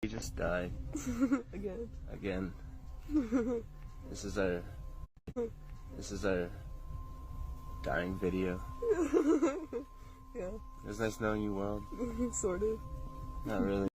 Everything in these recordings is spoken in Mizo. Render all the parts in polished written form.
We just died. Again. Again. This is our this is our dying video. Yeah. It was nice knowing you world. Sort of. Not really.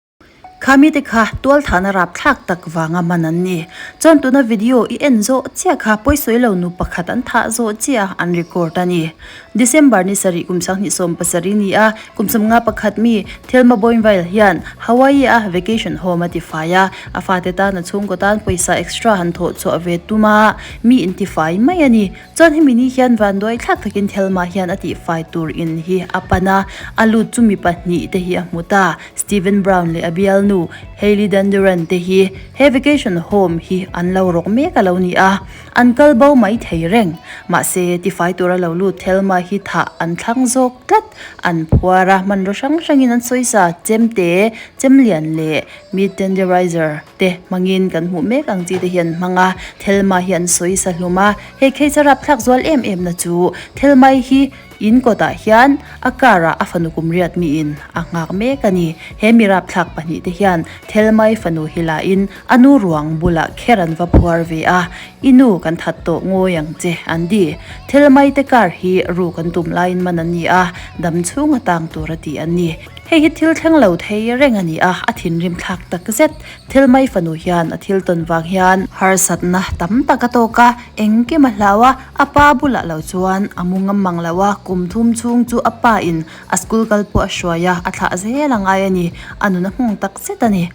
Kha mite kha tualthana rapthlak tak vanga man an ni. Chuan tuna video i en zawh chiah kha pawisawi lo nu pakhat an thah zawh chiah an record a ni. December ni sarih kum 2017 ni a, kum 51 mi Thelma Boinville hian Hawaii a vacation home a tifai a, a fate tan a chhungkaw tan pawisa extra han thawh chhuah ve tum a, mi intifai mai a ni. Chuan hemi ni hian vanduai thlak takin Thelma hian a tihfai tur in hi a pan a, a lut chu mi pahnih te hi a hmu ta, Steven Brown leh a bialnu Hailey Danduran te hi he vacation home hi an lo rawk mek a lo ni a. An kal bo mai thei reng. Mahse, tifai tura lo lut Thelma hi thah an thlang zawk tlat. An phuar a, hmanraw hrang hrangin an sawisa, chemte, chemlian leh meat tenderizer te hmangin kan hmuh mek ang chi te hi an hmang a. Thelma hi an sawisa hlum a, hei khei charap thlak zual em em na chu Thelmai hi In kawtah hian a car ah a fanu kum riat miin a nghak mek a ni. He mi rapthlak pahnihte hian Thelmai fanu hi la in a nu ruang bulah kher an va phuar ve a, I nu kan that tawh ngawi ang che an ti. Thelmai te car hi ru kan tum laiin man an ni a, dam chhung a tang tur a ti an ni. Hei hi thil thleng lo thei reng a ni a, a thinrim thlak tak zet. Thelmai fanu hian a thil tawn vang hian harsatna tam tak a tawk a, engkim a hlau a, A pa bulah lo chuan a mu ngam mang lo a, kum thum chhung chu a pa in a school kal pawh a hruai a, a thlah zel a ngai a ni. A nun a hmung tak zet a ni.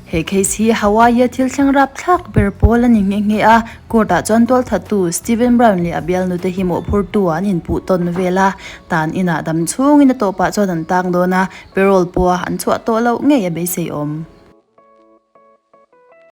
He case hi Hawaii a thil thleng rap thlak ber pawl a ni nghe nghe a, court ah chuan tualthattu Steven Brown leh a bialnute hi mawhphurtu ah an inpuh tawn vel a, tan inah dam chhungin a tawpah chuan an tang dawn a, parole pawha an chhuah tawh loh ngei a beisei awm.